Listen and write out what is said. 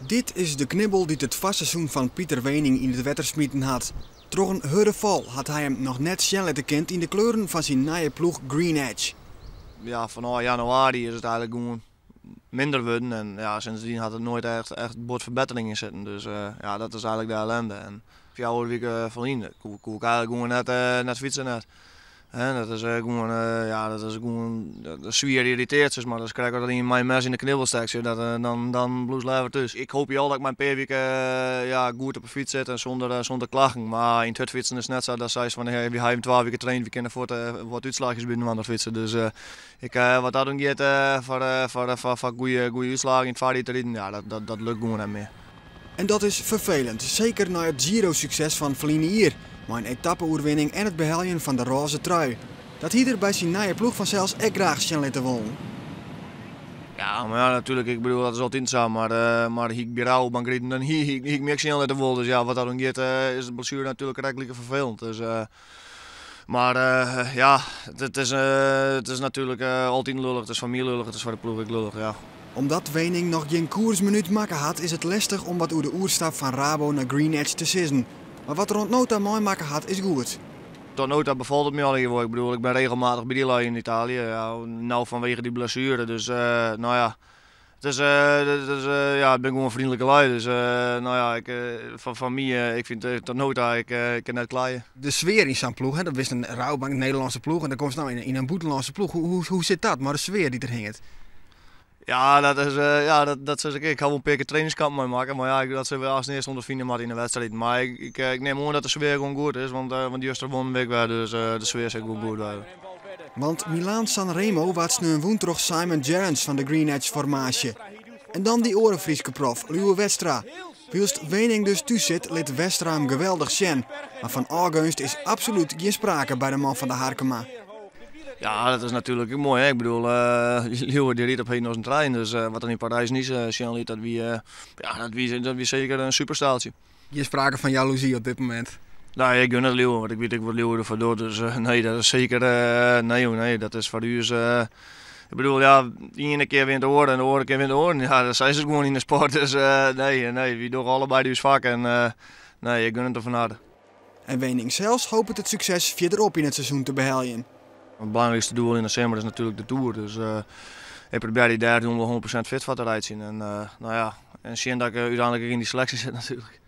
Dit is de knibbel dy't it farseizoen fan Pieter Weening yn it wetter smiten hat. Troch in hurde fal hat hy him noch net sjen litte kind yn de kleuren fan syn nije ploech Green Edge. Ja, fanôf januari is it eigenlik gewoan minder wurden en ja, sindsdien hat it noait echt, echt bot ferbettering yn sitten. Dus ja, dat is eigenlik de ellende. En 4 wike ferlyn koe ik eigenlik gewoan net fytse net. Hè, dat is gewoan, ja, dat is gewoan dat is swier yrritearre, sis mar. Dat is krekt as ien mei in mes yn de knibbel stekt, sis. Dan bliuwst leaver thús. Ik hoopje al dat ik mei in pear wike, ja, goed op de fyts sit en sûnder klachten. Mar yn it hurdfytsen is it net sa dat seist fan: hey, wy hawwe 2 wike traind, wy kinne fuort wat útslachjes by fytse. Dus wat dat oangiet, foar goede útslaggen yn it foarriden, ja, dat lukt gewoan net mear. En dat is ferfelend, seker nei it Giro-sukses fan ferline jier, mei in etappe-oerwinning en it beheljen fan de rôze trui. Dat hie er by syn nije ploech fansels ek graach sjen litte wollen. Ja, mar ja, natuerlik, ik bedoel, dat is altyd sa, mar hie ik by Rabobank riden, dan hie ik my ek sjen litte wollen. Dus ja, wat dat oangiet, is de blessuere natuerlik krekt like ferfelend. Dus, mar ja, it is natuerlik altyd lullich. It is foar my lullich, it is foar de ploech ek lullich, ja. Omdat Weening noch gjin koersminút makke hat, is it lestich om wat oer de oerstap fan Rabo nei Green Edge te sizzen. Mar wat er oant no ta meimakke hat, is goed. Tot no ta befalt it my allegear wol. Ik bedoel, ik bin regelmatich by dy lui yn Italië. Ja, no fanwege dy blessuere. Dus no ja, it is, ja, ik bin gewoan freonlike lui. Dus no ja, fan my, ik fyn tot no ta, ik kin net kleie. De sfear yn sa'n ploech, hè, dat is in Rabobank, in Nederlânske ploech, en dan komst no yn in bûtenlânske ploech. Hoe sit dat, mei de sfear dy't der hinget? Ja, ja, dat sis ik. Ik ha wol in pear kear trainingskamp meimakke, mar ja, dat sille we as earste ûnderfine moatte yn de wedstriid. Mar ik nim oan dat de sfear gewoan goed is, want juster wûnen we ek wer, dus de sfear sit gewoan goed by. Want Milaan Sanremo waard sneon wûn troch Simon Gerrans fan de Green Edge formaasje. En dan dy oare Fryske prof, Lieuwe Westra. Wylst Weening dus thús sit, lit Westra him geweldich sjen. Mar fan ôfgeunst is absolút gjin sprake by de man fan de Harkema. Ja, dat is natuerlik ek moai. Hè? Ik bedoel, Lieuwe dy rydt op heden as in trein. Dus wat er yn Parys-Nice sjen liet, ja, dat wie seker in superstaaltsje. Gjin sprake fan jaloezy op dit momint? Nee, ik gun it Lieuwe, want ik wit ek wat Lieuwe derfoar docht. Dus nee, dat is seker, nee, hoor, nee, dat is foar ús. Ik bedoel, ja, de iene kear wint de oare en de oare kear wint de oare. Ja, dat sa is it gewoan yn de sport. Dus nee, wy dogge allebeide ús fak en nee, ik gun it der fan herte. En Weening sels hopet it sukses fierderop yn it seizoen te beheljen. It belangrykste doel yn de simmer is natuerlik de Tour. Dus ik probearje dêr 100% fit foar te reitsjen. En no ja, en sjen dat ik úteinlik ek yn dy seleksje sit natuerlik.